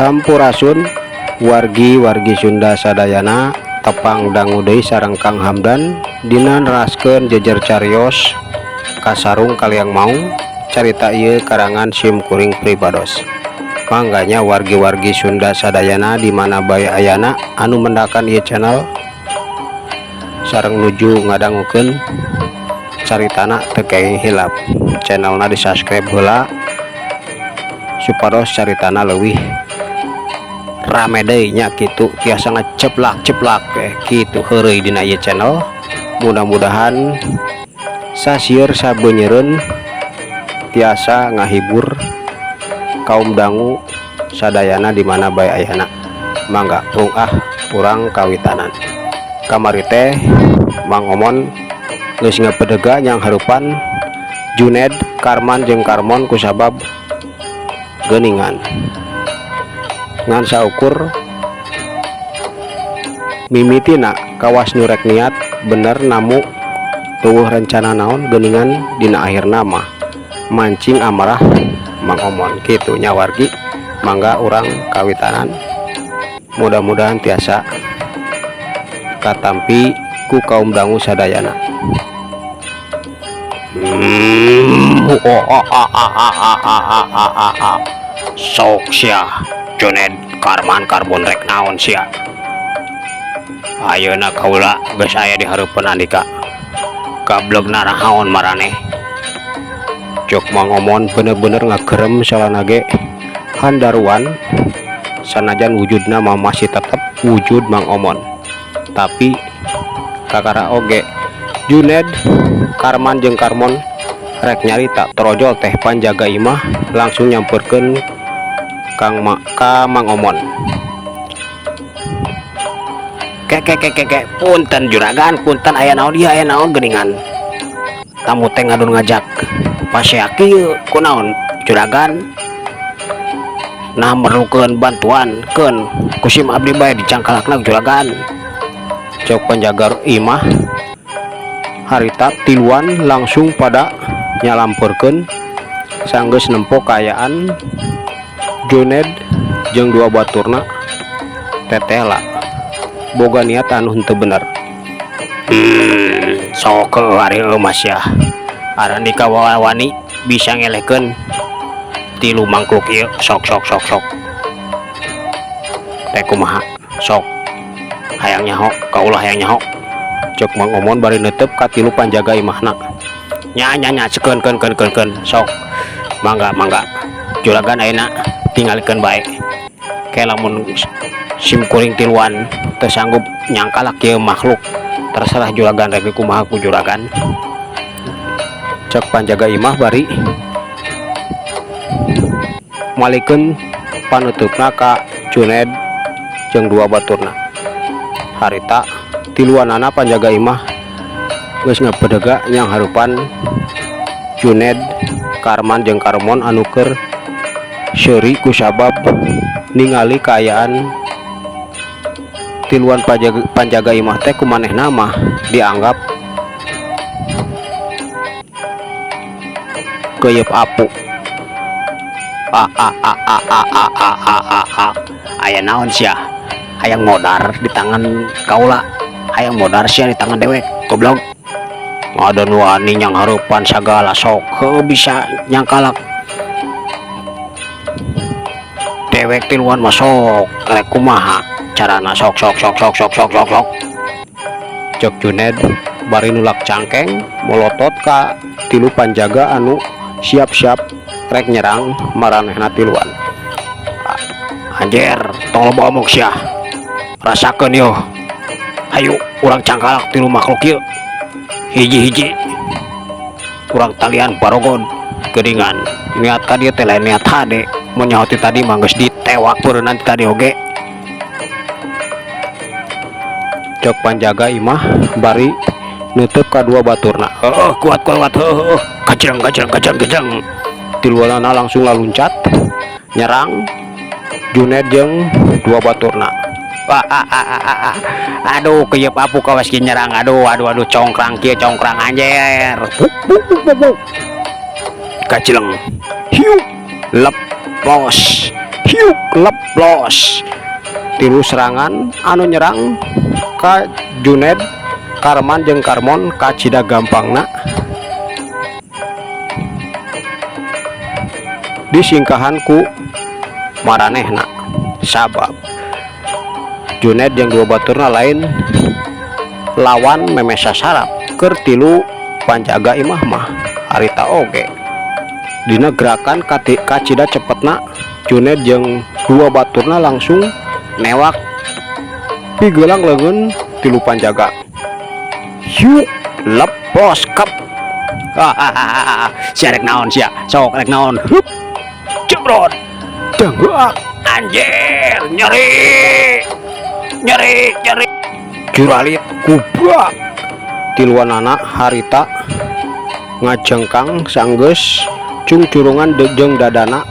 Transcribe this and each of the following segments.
Sampurasun wargi-wargi Sunda sadayana tepang dangu deui sareng Kang Hamdan dina neraskeun jejer carios kasarung kaliang maung carita ieu karangan sim kuring pribados. Mangganya wargi-wargi Sunda sadayana di mana bae ayana anu mendakan ieu channel sareng nuju ngadangukeun caritana teu kenging hilap. Channelna di subscribe heula supados caritana leuwih rame deui nya kitu tiasa ngeceplak-ceplak kitu heureuy dina ieu channel. Mudah-mudahan sasieur sabeunyereun tiasa ngahibur kaum dangu sadayana di mana bae ayana. Mangga prung ah urang kawitanan. Kamari teh Mang Omon geus ngapedega nyang harupan Juned, Karman jeung Karmon kusabab geuningan. Ngan saukur mimitina kawas nu rek niat bener namu tuwuh rencana naon geuningan dina akhirna mah mancing amarah Mang Omon kitu nya wargi. Mangga urang kawitanan, mudah-mudahan tiasa katampi ku kaum dangu sadayana. Sok sia Juned, Karman, Karbon rek naon sia. Ayeuna kaula geus aya di hareupeun andika. Gableg narahaon maraneh. Cok Mang Omon bener-bener ngagerem salana ge handaruan sanajan wujudna mah masih tetep wujud Mang Omon. Tapi kakara oge Juned, Karman jeung Karmon rek nyarita torojol teh panjaga imah langsung nyamperkeun Kang ka Mang Omon. Ke ke ke ke ke punten juragan, punten aya naon ieu, aya naon geuningan. Tamu teh ngadon ngajak pasea kieu kunaon juragan. Nah merlukeun bantuan keun kusim abdi bae dicangkalakna juragan. Cok panjaga imah harita tiluan langsung pada nyalamperkeun sanggeus nempo kaayaan Juned jeung dua baturna tetela boga niat anu henteu bener. Sok ari mas ya arandika wawani bisa ngelehkeun tilu mangkluk ieu. Sok sok sok sok teh kumaha sok hayang nyaho kaulah hayang nyaho. Cok Mang Omon bari neuteub ka tilu panjaga imahna. Nya nya nya cekeun keun keun keun keun sok mangga mangga juragan ayeuna tingalikeun bae. Ke lamun sim kuring tiluan teu sanggup nyangkalak ieu makhluk terserah juragan rek kumaha ku juragan. Cek panjaga imah bari malikeun panuteupna ka Juned jeung dua baturna. Harita tiluanana panjaga imah geus ngapedega nyang harupan Juned, Karman jeung Karmon anu keur seuri kusabab ningali kaayaan tiluan panjaga imah teh kumanehna mah dianggap keuyeub apu. A a a a a a a a a a. Aya naon sia? Hayang modar di tangan kaula, hayang modar sia di tangan dewek goblok. Ngadon wani nyang harupan sagala sok heuh bisa nyangkalak dewek tiluan mah sok rek kumaha carana sok sok sok sok sok sok sok sok. Cek Juned bari nulak cangkeng molotot ka tilu panjaga anu siap-siap rek nyerang maranehna tiluan. Anjir tong loba omong sia rasakeun yo. Hayu urang cangkalak tilu makhluk ieu hiji-hiji urang talian barogon geuningan niat ka dieu teh lain niat hade mun nyaho ti tadi mah geus ditewak beureunnan ti tadi oge. Cok panjaga imah bari nutup kadua baturna. Heuh kuat kuat heuh kajreng kajreng kajreng kajreng. Tiluanana langsung laluncat nyerang Juned jeung dua baturna. Wah, ah, ah, ah, ah, ah. Aduh keuyeub apu kawas kieu nyerang. Aduh aduh aduh congkrang kieu congkrang anjir. Buk, buk, buk, buk, buk. Kacileng. Hiup lepos. Hiuk leplos tilu serangan anu nyerang ka Juned, Karman jeung Karmon kacida gampangna disingkahan ku maranehna sabab Juned jeung dua baturna lain lawan memeh sasarap keur tilu panjaga imah mah harita oge. Dina gerakan kacida cepetna Juned jeung dua baturna langsung newak pigelang leungeun tilu panjaga. Hiuk lepos kep. Hahaha, sia rek naon sia, sok rek naon. Hup. Jebrot. Denggeak anjir, nyeri. Nyeri, nyeri. Juralit kubrak. Tiluanana harita ngajengkang sanggeus cungcurungan jeung dadana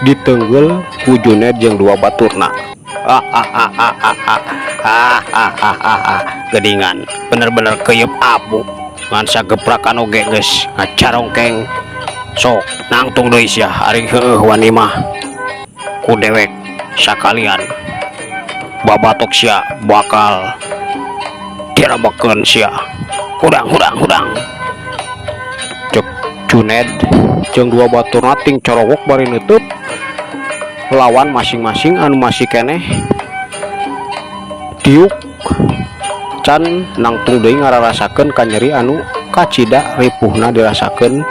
ditenggel ku Juned jeung dua baturna. Hahaha, geuningan bener-bener keuyeub abu ngan sageprakan oge geus ngacarongkeng. Sok nangtung deui sia ari heueuh wani mah ku dewek sakalian babatok sia bakal direbekeun sia. Hudang hudang hudang. Cek Juned jeung dua baturna ting corowok bari neuteub lawan masing-masing anu masih keneh diuk can nangtung deui ngararasakeun kanyeri anu kacida ripuhna dirasakeun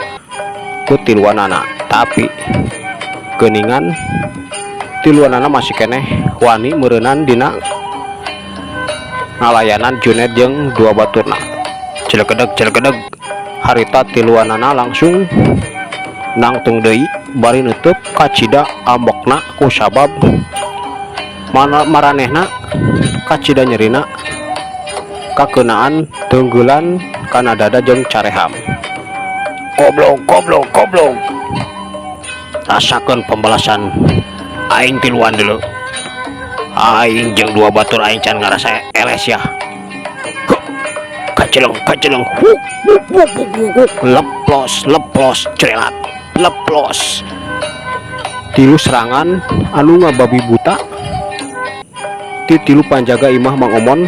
ku tiluanana. Tapi geuningan tiluanana masih keneh wani meureunan dina ngalayanan Juned jeung dua baturna. Celekedeg celekedeg harita tiluanana langsung nangtung deui bari neuteub kacida ambekna ku sabab maranehna kacida nyerina kakeunaan teunggelan kana dada jeung careham. Goblok goblok goblok, rasakeun pembalasan aing tiluan dulu. Aing jeung dua batur aing can ngarasa eles ya. Kaceleng kaceleng, huk huk huk huk huk, leplos leplos cerelat leplos. Tilu serangan anu ngababi buta ti tilu panjaga imah Mang Omon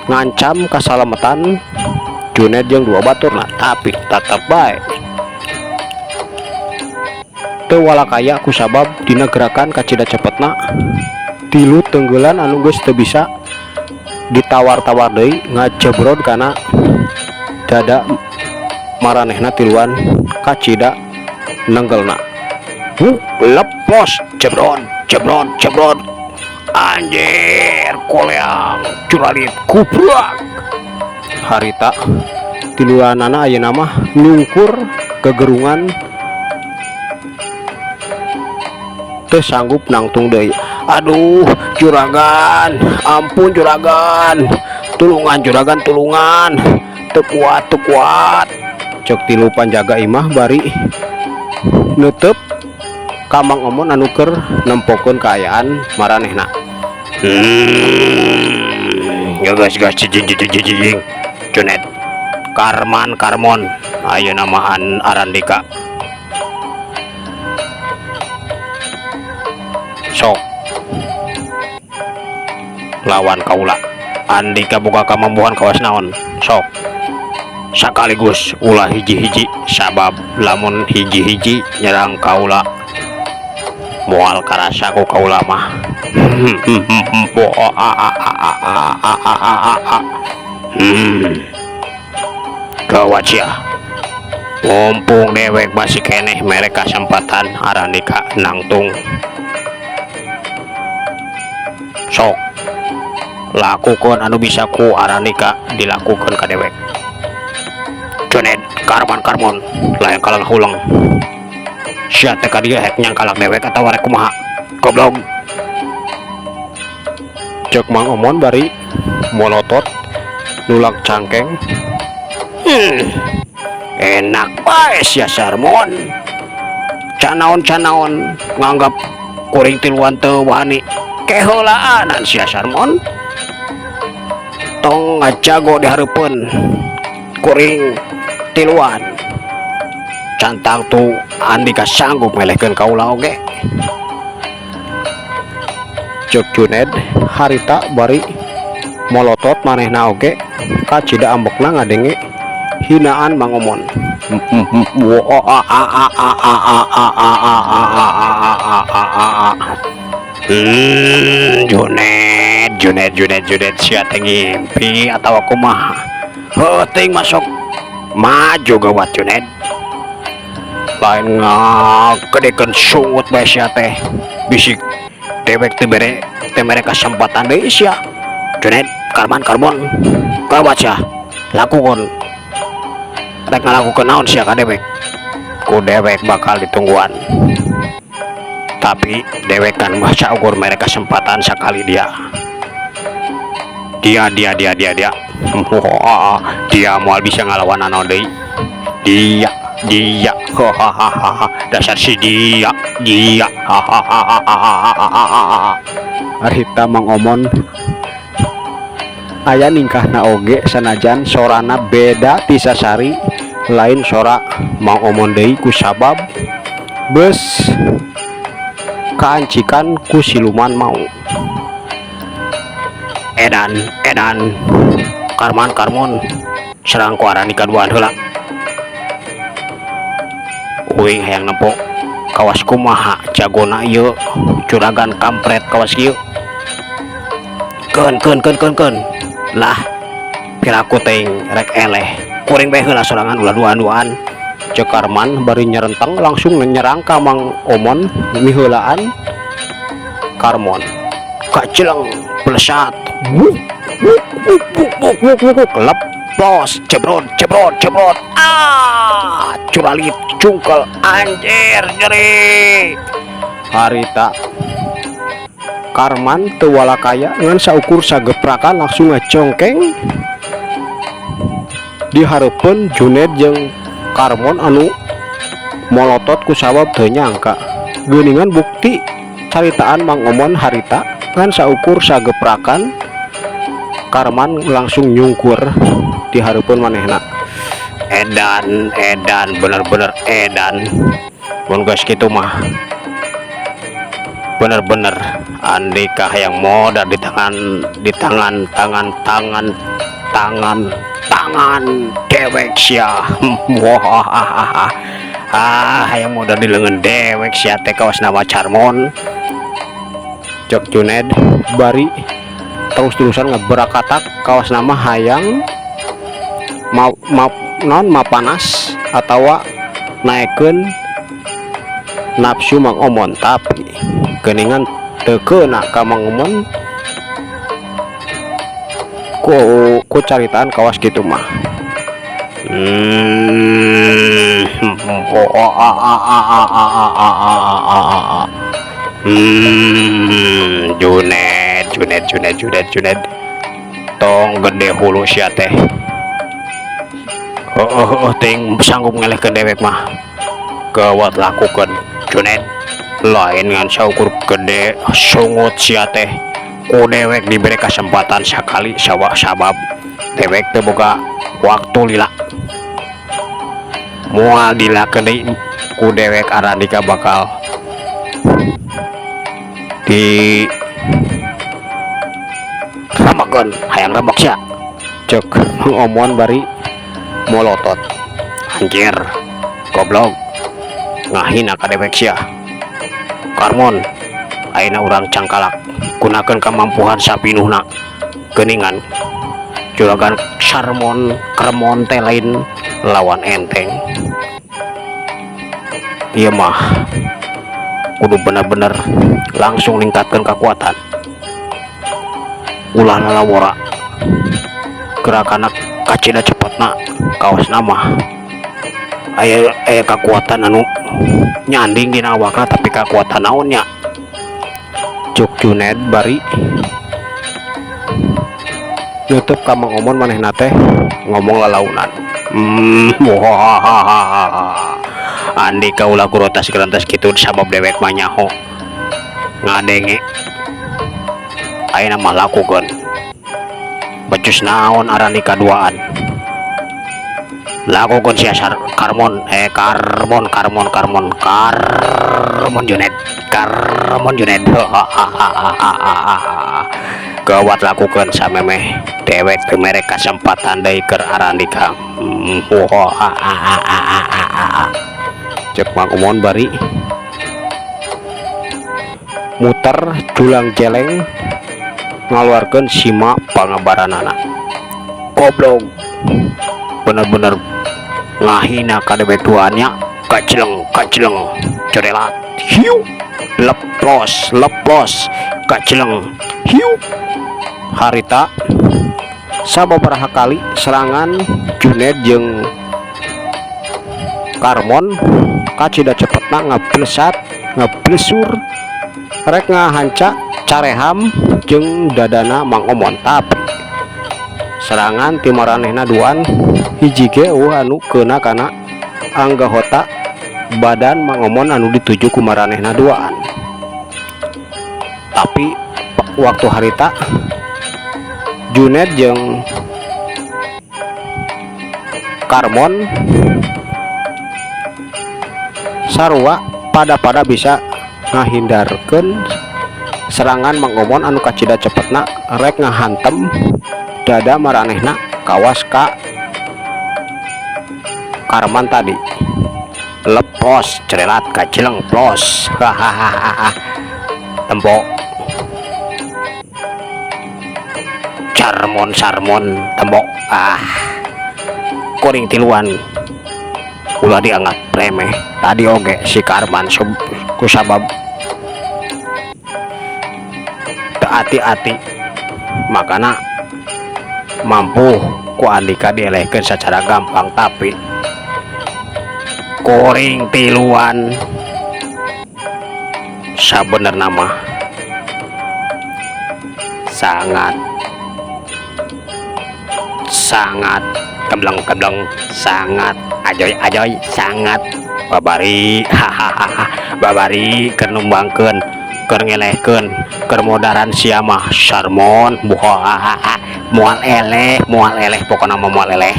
ngancam kasalametan Juned jeung dua baturna, tapi tetep bae teu walakaya kusabab dina gerakan kacida cepetna tilu tenggelan anu geus teu bisa ditawar-tawar deui ngajebrod kana dada maranehna tiluan kacida nenggelna. Huk lepos jebrod jebrod jebrod, anjir koleang curalit kubrak. Harita tiluanana ayeuna mah nyungkur kegerungan teu sanggup nangtung deui. Aduh juragan, ampun juragan, tulungan juragan, tulungan, teu kuat teu kuat. Cek tilu panjaga imah bari neuteub ka Mang Omon anu keur nempokeun kaayaan maranehna. Geus geus cicing cicing cicing. Juned, Karman Karmon, ayeuna mah Arandika. Sok lawan kaula. Andika boga kamampuan kawas naon? Sok sakaligus ulah hiji-hiji, sabab lamun hiji-hiji nyerang kaula moal karasa ku kaula mah. Gawat sia. Mumpung dewek masih keneh mere kasempatan Arandika nangtung. Sok lakukan anu bisa ku Arandika dilakukan ka dewek. Juned, Karman Karmon, layang kalang hulang. Sia teh ka dieu hek nyangkalak dewek atawa rek kumaha? Goblok. Cek Mang Omon bari molotot nulak cangkeng. Enak bae sia Sarmon. Canaon-canaon nganggap kuring tiluan teu wani. Keheulaanan sia Sarmon. Tong ngajago di hareupeun kuring tiluan. Can tangtu andika sanggup ngelehkeun kaula oge. Cek Juned harita bari molotot manehna oge kacida ambekna ngadenge hinaan Mang Omon. Juned, Juned, Juned, Juned, sia teh ngimpi atawa kumaha? Heuting masuk maju gawat, Juned. Lain ngagedekeun sungut bae sia teh. Bisi dewek teu bere teu mere kasempatan deui sia. Juned, Karman, Karbon, gawat sia. Lakukeun. Rek ngalakukeun naon sia ka dewek? Ku dewek bakal ditungguan. Tapi dewek kan mah saukur mere kesempatan sakali dia. Dia dia dia dia dia. Wah, dia moal bisa ngalawan naon deui. Dia dia, hahaha, dasar si dia dia, hahaha. Harita Mang Omon aya ningkahna oge, sanajan sorana beda ti sasari, lain sora Mang Omon deui kusabab beus kaancikan ku siluman mau. Edan, edan, Karman, Karmon, serang ku arandika duaan heula. Uing hayang nempo kawas kumaha jagona ieu juragan kampret kawas kieu. Keun, keun, keun, keun, keun. Lah, piraku teuing rek eleh. Kuring bae heula sorangan, ulah duaan-duaan. Cek Karman bari nyerenteng langsung nyerang ka Mang Omon miheulaan Karmon. Kaceleng pelesat. Wuk wuk wuk wuk wuk wuk wuk wuk, lepos, cebrot cebrot cebrot, ah, curalit cungkel, anjir, nyeri. Harita Karman teu walakaya, ngan saukur sageprakan langsung ngacongkeng di hareupeun Juned jeung Karmon anu molotot ku sabab teu nyangka. Geuningan bukti caritaan Mang Omon harita, ngan saukur sageprakan Karman langsung nyungkur di hareupeun manehna. Edan, edan, bener-bener edan. Mun geus kitu mah bener-bener andika hayang modar di tangan, di tangan, tangan, tangan, tangan, tangan dewek sia. Wah, ah, hayang modar di leungeun dewek sia teh kawas nama Carmon, cek Juned bari terus-terusan ngeberakatak kawas nama hayang mau mau non mapanas atawa naekkeun nafsu Mang Omon, tapi geuningan teu keuna ka Mang Omon ku ku caritaan kawas kitu mah. Oh, ah, ah, ah, ah, ah, ah, ah, ah, ah, ah, ah. Juned, Juned, Juned, Juned, Juned, tong gede hulu sia teh. Oh, ting sanggup ngelehkeun dewek mah. Gawat, lakukeun, Juned. Lain ngan saukur gede sungut sia teh, ku dewek diberi kesempatan sekali sawa, sabab dewek teu boga waktu lila. Moal dilakeun deui ku dewek. Arandika bakal di remakeun. Hayang remek sia, cek Mang Omon bari molotot. Anjir, goblok, ngahina ka dewek sia. Karmon, ayeuna urang cangkalak, gunakeun kemampuan sapinuhna. Geuningan juragan Sarmon Kremon teh lain lawan enteng. Ieu mah kudu bener-bener langsung ningkatkan kekuatan, ulah lalawora gerakan kacida cepetna. Kawas nama aya aya kekuatan anu nyanding dina awakna, tapi kekuatan naonnya, cuk Juned bari nutup ka Mang Omon. Manehna teh ngomong lalaunan. Wah, andika ulah kurotas gerantas kitu, sabab dewek mah nyaho ngadenge. Ayeuna mah lakukeun, becus naon arandika duaan. Lakukeun sia Karmon, Karmon Karmon Karmon Karmon Junet, Karmon Junet. Gawat, lakukeun samemeh dewek teu mere kasempatan deui keur Arandika. Cek Mang Omon bari muter julang jeleng ngaluarkeun sima pangabaranana. Goblok, bener-bener ngahina ka dewek duaan nya. Kacleng kacleng, corelat, hiu, leplos leplos, kacleng, hiu. Harita sababaraha kali serangan Juned jeung Karmon kacida cepetna ngablesat ngablesur rek ngahanca careham jeung dadana Mang Omon, tapi serangan ti maranehna duaan hiji ge euweuh anu keuna kana anggota badan Mang Omon anu dituju ku maranehna duaan. Tapi waktu harita Juned jeung Karmon sarua pada-pada bisa ngahindarkeun serangan Mang Omon anu kacida cepetna rek ngahantem dada maranehna kawas ka Karman tadi. Lepos, cerelat, kacileng, plos, hahaha, tembok, carmon sarmon, tembok. Ah, kuring tiluan ulah dianggap remeh. Tadi oge si Karman kusabab teu ati-ati makana mampu ku Andika dielehkeun secara gampang, tapi kuring tiluan sabenerna mah sangat sangat kebleng-kebleng, sangat ajoy-ajoy, sangat babari, hahaha, babari keur numbangkeun, keur ngelehkeun, keur modaran sia mah, Sarmon. Buhahaha, moal eleh, moal eleh, pokona mah moal eleh,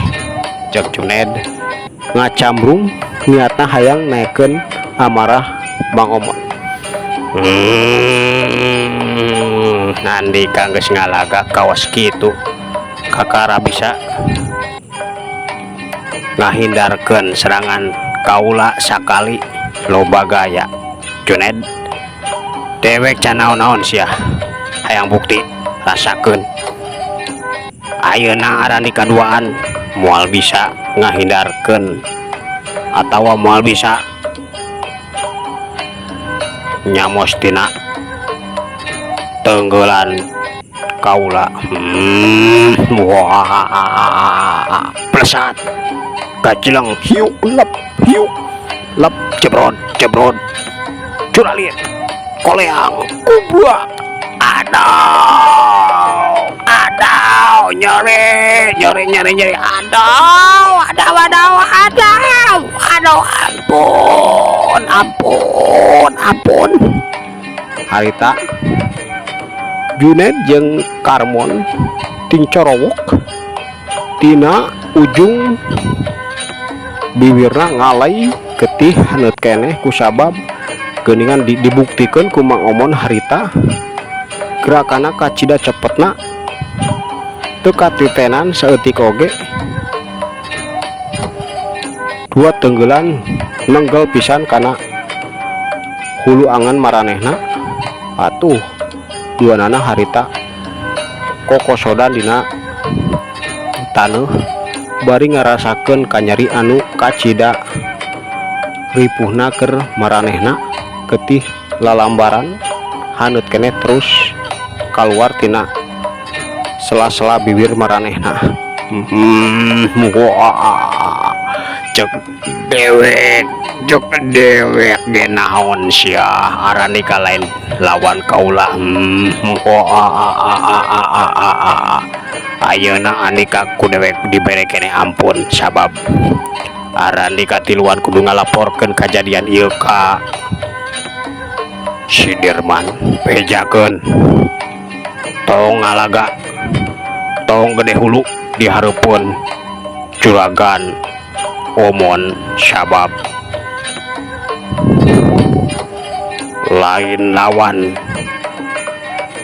cek Juned ngacambrung niatna hayang naekkeun amarah Mang Omon. Andika geus ngalaga kawas kitu kakara bisa ngahindarkeun serangan kaula sakali, loba gaya Juned. Dewek can naon-naon sia hayang bukti. Rasakeun ayeuna Arandika duaan moal bisa ngahindarkeun atawa moal bisa nyamos tina tenggelan kaula. Wah, plesat, kacileng, hiu, lep, hiu, lep, jebrot jebrot, curalit, koleang, kubrak. Aduh, aduh, nyeri nyeri nyeri nyeri, aduh, aduh, aduh, aduh, aduh, ampun, ampun, ampun. Harita Juned jeung Karmon tingcorowok tina ujung bibirna ngalai getih haneut keneh kusabab geuningan dibuktikeun ku Mang Omon harita gerakana kacida cepetna teu katitenan saeutik oge, dua tenggelan nenggel pisan kana hulu angan maranehna. Atuh duanana harita kokosodan dina taneuh bari ngarasakeun kanyeri anu kacida ripuhna keur maranehna. Getih lalambaran haneut keneh terus kaluar tina sela-sela bibir maranehna. Wah, cek dewek, cek dewek ge naon sia, Arandika lain lawan kaula. Wah, ayeuna Andika ku dewek dibere keneh ampun sabab Arandika tiluan kudu ngalaporkeun kajadian ieu ka Sidirman. Bejakeun, tong ngalaga, tong gede hulu di hareupeun juragan. Omon sabab lain lawan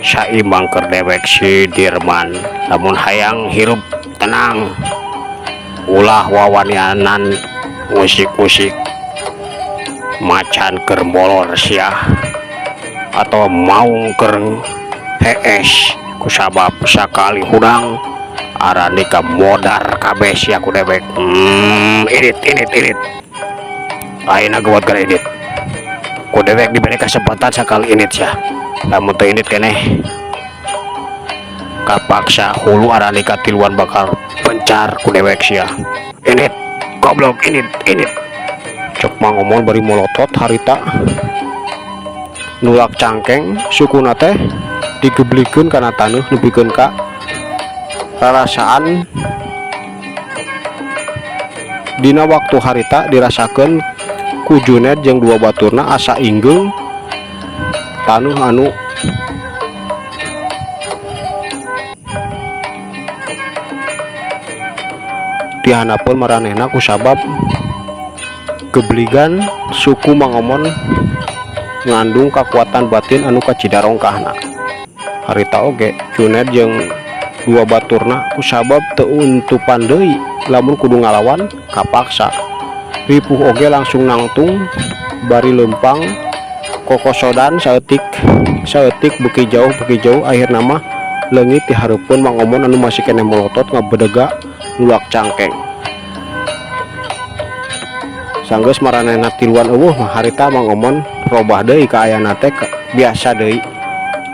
saimbang keur dewek si Dirman lamun hayang hirup tenang ulah wawanianan musik-musik macan keur molor sia atau maung keur hees kusabab sakali hudang aranika modar kabeh sia ku dewek. Indit indit indit ayeuna geuwat gara indit ku dewek diberi kesempatan sakali indit sia lamun teu indit keneh kapaksa hulu aranika tiluan bakal pencar ku dewek sia. Indit goblok indit indit cek Mang Omon bari molotot harita nulak cangkeng sukuna teh digeblikeun kana taneuh nepikeun ka rarasaan dina waktu harita dirasakeun ku Junet jeung dua baturna asa inggeung taneuh anu dihandapeun maranehna kusabab gebligan suku Mang Omon ngandung kakuatan batin anu kacida rongkahna. Harita oge Junet jeung dua baturna kusabab teu untupan deui lamun kudu ngalawan kapaksa ripuh oge langsung nangtung bari leumpang kokosodan saeutik saeutik beuki jauh akhirna mah leungit di hareupeun Mang Omon anu masih keneh molotot ngabedega nulak cangkeng. Sanggeus maranehna tiluan eueuh mah harita Mang Omon robah deui kaayana teh biasa deui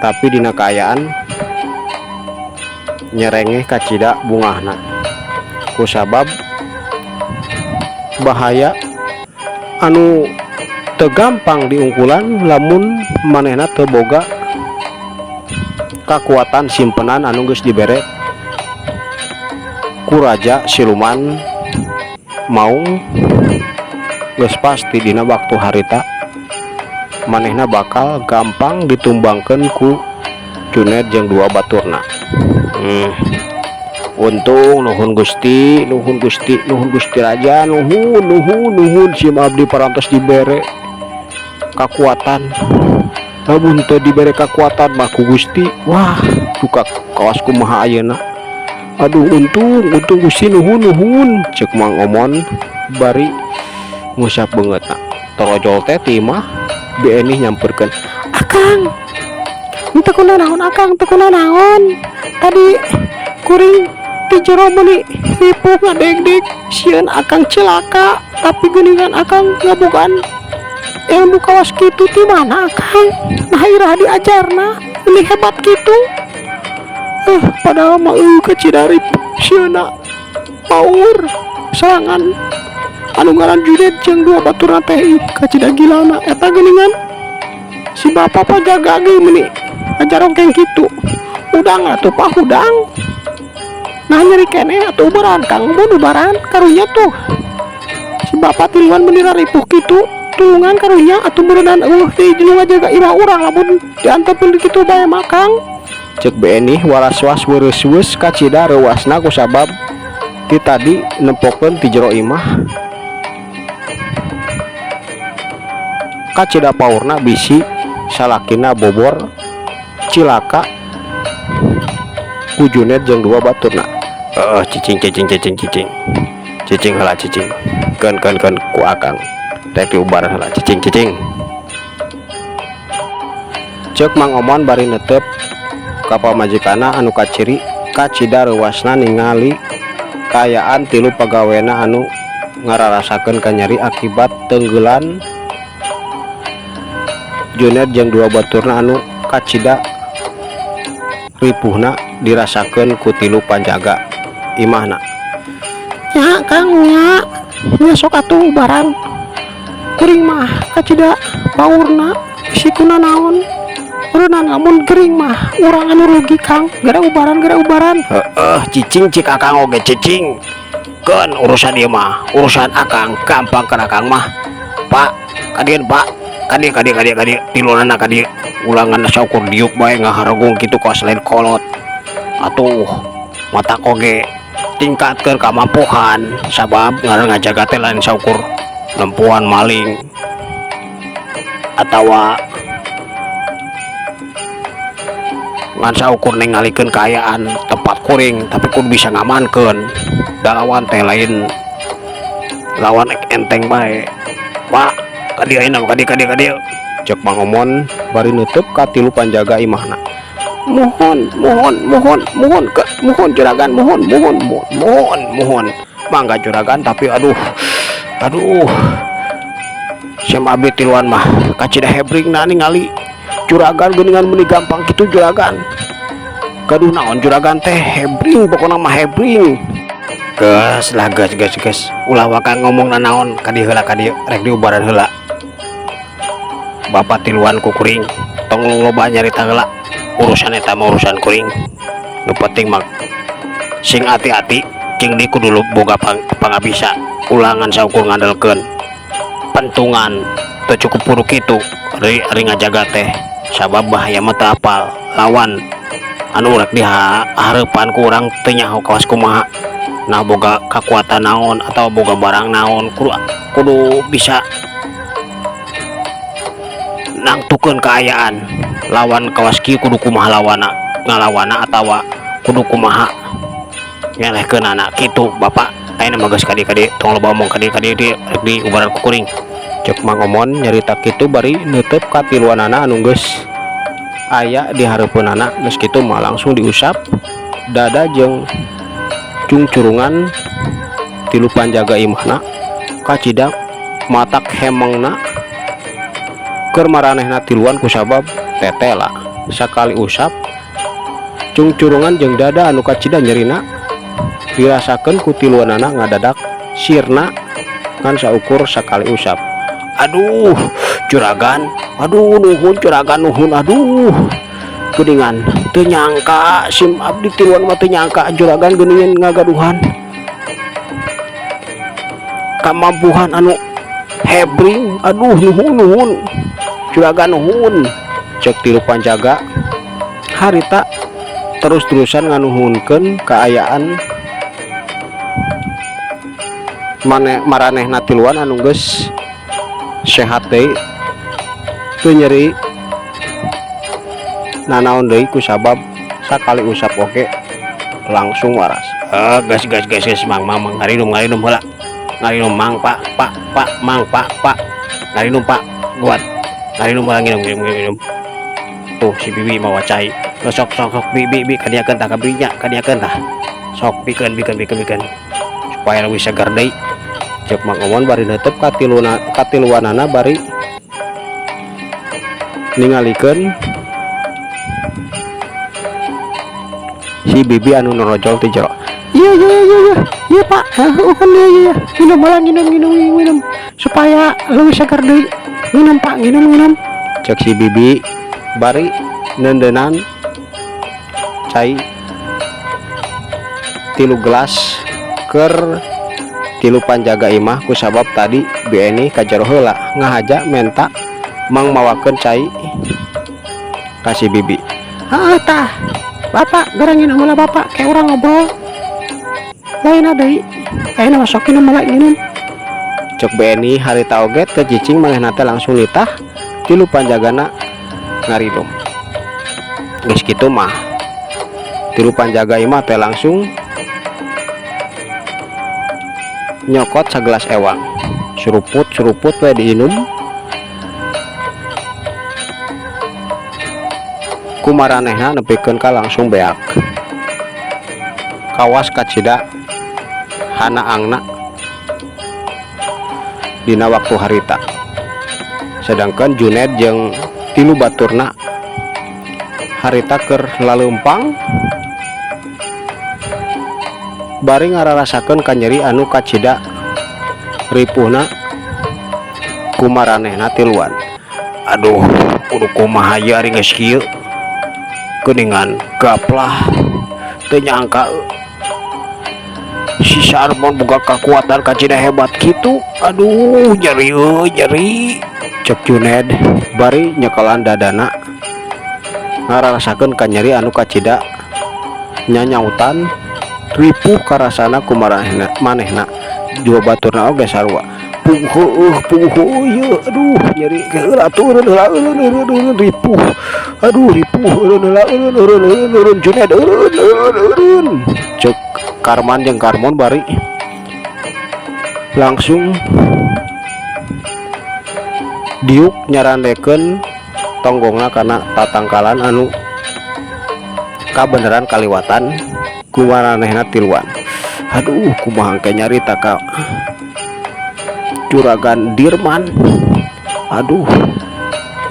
tapi dina kaayaan nyerengeh kacida bungahna kusabab bahaya anu teu gampang diungkulan lamun manehna teu boga kakuatan simpenan anu geus dibere ku raja siluman maung. Geus pasti dina waktu harita manehna bakal gampang ditumbangkeun ku Junet jeung dua baturna. Untung nuhun Gusti, nuhun Gusti, nuhun Gusti Raja, nuhun nuhun nuhun sim abdi parantos dibere kakuatan. Lamun teu dibere kakuatan mah ku Gusti, wah duka kawas kumaha ayeuna. Aduh untung untung Gusti nuhun nuhun ceuk Mang Omon bari ngusap beungeutna. Torojol teh ti imah Bi Enih nyamperkeun, "Akang, teu kunanaon akang, teu kunanaon. Tadi kuring ti jero meuni ripuh ngadegdeg sieun akang cilaka, tapi geuningan akang ngabogaan ilmu kawas kitu ti mana akang? Nah iraha diajarna meuni hebat kitu." Padahal mah kacida ripuh sieunna paur serangan anu ngaran Junet jeung dua baturna teh ih kacida gilana eta geuningan si bapa pajaga ge meuni ngajarongkeng kitu. Hudang atuh pah hudang. Nah nyeri keneh atuh ubaran Kang mun ubaran karunya tuh. Si bapa tiluan meuni raripuh kitu tulungan karunya atuh meureunnan eueuh deui nu ngajaga imah urang lamun diantepkeun kitu bae mah Kang. Ceuk Bi Enih waraswas weureus-weus kacida reuasna kusabab ti tadi nempokeun ti jero imah kacida paurna bisi salakina bobor cilaka ku Junet jeung dua baturna. Heeh cicing cicing cicing cicing cicing heula cicing keun keun keun ku akang rek diubar heula cicing cicing ceuk Mang Omon bari netep ka pamajikanna anu kaciri kacida reuasna ningali kaayaan tilu pagawena anu ngararasakeun kanyeri akibat tenggelan Junet jeung dua baturna anu kacida ripuhna dirasakeun ku tilu panjaga imahna. Nya Kang nya, nya sok atuh ubaran. Kuring mah kacida paurna bisi kunanaon. Ureunan lamun gering mah urang anu rugi Kang, geura ubaran geura ubaran. Heeh cicing cik akang oge cicing. Keun urusan ieu mah, urusan akang gampang keur akang mah. Pak, kadieu Pak. Kadieu kadieu kadieu kadieu tilunana kadieu ulangan saukur diuk bae ngaharegung kitu kawas lain kolot. Atuh matak oge Tingkatkeun kamampuhan sabab ngaran ngajaga teh lain saukur nempuan maling atawa ngan saukur ningalikeun kaayaan tempat kuring, tapi kudu bisa ngamankeun da lawan teh lain lawan enteng bae. Pak, ka dieu ayeuna, ka dieu, ka dieu, ka dieu, cek Mang Omon bari neuteub ka tilu panjaga imahna. Muhun, muhun, muhun, muhun, ke muhun juragan, muhun, muhun, muhun, muhun, mangga juragan. Tapi aduh, aduh, sim abdi tiluan mah kacida hebring na ningali juragan. Geuningan meuni gampang kitu juragan. Gaduh naon juragan teh? Hebring pokona mah, hebring. Geus lah, geus, geus, geus, ulah waka ngomong nanaon. Ka dieu heula, ka dieu, rek diubaran heula bapak tiluan ku kuring. Tong loba nyarita heula, urusan eta mah urusan kuring. Nu penting mah sing hati-hati jeung di kudu boga pangabisa. Ulah ngan saukur ngandelkeun pentungan, teu cukup kudu kitu ari ari ngajaga teh, sabab bahaya mah teu apal. Lawan anu rek dihareupan ku urang teu nyaho kawas kumaha, nah boga kakuatan naon atau boga barang naon. Kudu kudu bisa nangtukeun kaayaan lawan kawas kieu, kudu kumaha lawana, ngalawana, atawa kudu kumaha ngelehkeunana kitu. Bapak ayeuna mah geus ka dieu, ka dieu, tong loba omong, ka dieu, ka dieu, dieu rek diubaran ku kuring, cek Mang Omon nyarita kitu bari neuteub ka tiluanana anu geus aya di hareupeunana. Geus kitu mah langsung diusap dada jeung cungcurungan tilu panjaga imahna. Kacida matak hemengna keur maranehna tiluan kusabab tetela sakali usap cungcurungan jeung dada anu kacida nyerina dirasakeun ku tiluanana ngadadak sirna ngan saukur sakali usap. Aduh juragan, aduh, nuhun juragan, nuhun. Aduh, geuningan teu nyangka sim abdi tiluan mah, teu nyangka juragan geuningan ngagaduhan kamampuhan anu hebring. Aduh, nuhun, nuhun juragan, nuhun, cek tilu panjaga harita terus-terusan nganuhunkeun kaayaan mane maranehna tiluan anu geus sehat deui, teu nyeri nanaon deui kusabab sakali usap oge langsung waras. Eh, gas, gas, gas, gas, mang, mang, mang, ngarinum, ngarinum heula, ngarinum. Mang, pak, pak, pak, mang, pak, pak, ngarinum, pak, kuat, ngarinum heula, nginum, nginum, nginum. Tuh si bibi mawa cai. Lo, sok, sok, sok, bibi, bi, kadiakeun tah ka bibinya, kadiakeun tah. Sok, bikeun, bikeun, bikeun, bikeun supaya lebih segar deui, cek Mang Omon bari neuteub katiluna katiluanana bari ningalikeun si bibi anu norojol ti jero. Iya, iya, iya, iya, iya, pak, uhun, iya, iya, minum malah, minum, minum, minum supaya lebih segar deui. Minum, pak, minum, minum, cek si bibi bari neundeunnan cai 3 gelas keur tilu panjaga imah kusabab tadi Bi Eni ka jero heula ngahaja menta mang mawakeun cai ka si bibi. Heeh tah, bapak gerang nginum heula, bapak, kayak urang ngobrol lain deui. Ayeuna mah sok minum heula, nginum, cek Bi Eni harita oge teu cicing, manehna teh langsung nitah tilu panjagana ngarinum. Geus kitu mah tilu panjaga imah teh langsung nyokot sagelas ewang, suruput suruput we diinum ku maranehna nepikeun ka langsung beak, kawas kacida hanaangna dina waktu harita. Sedangkan Juned jeung tilu baturna harita keur laleumpang bari ngararasakeun kanyeri anu kacida ripuhna ku maranehna tiluan. Aduh, kudu kumaha ieu ari geus kieu? Geuningan gaplah, teu nyangka si Sarmon boga kakuatan kacida hebat kitu. Aduh, nyeri euy, nyeri, cek Juned bari nyekelan dadana ngararasakeun kanyeri anu kacida nyanyautan. Ripuh karasana ku manehna juga baturna oge sarua. Puguh heueuh, puguh heueuh ieu, aduh nyeri heula atuh, eureun heula, eureun eureun eureun, ripuh, aduh ripuh, eureun heula, eureun eureun eureun eureun, Juned, eureun eureun eureun, cek Karman jeung Karmon bari langsung diuk nyarandekeun tonggongna kana tatangkalan anu kabeneran kaliwatan ku maranehna tiluan. Aduh, kumaha engke nyarita ka Juragan Dirman? Aduh,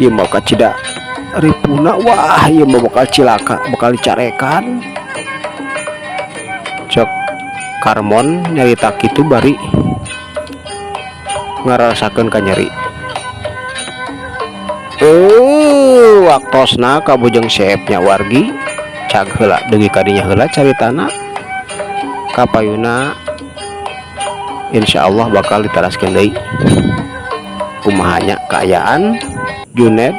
ieu mah kacida ripuhna. Wah, ieu mah bakal cilaka, bakal dicarekan, cek Karmon nyarita kitu bari ngarasakeun kanyeri. Waktosna kabujeng seep nya, wargi. Cag heula dugi kadinya heula caritana. Kapayuna insya Allah bakal diteraskeun deui kumaha nya kaayaan Juned,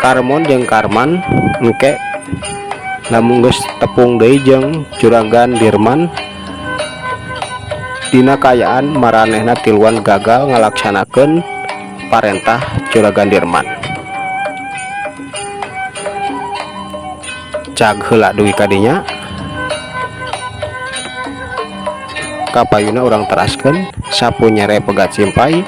Karmon jeung Karman engke lamun geus tepung deui jeung Juragan Dirman dina kaayaan maranehna tiluan gagal ngalaksanakeun parentah Juragan Dirman. Cag heula dugi kadinya, kapayuna urang teraskeun. Sapu nyere pegat simpai,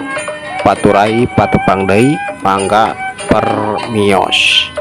paturai patepang deui, mangga permios.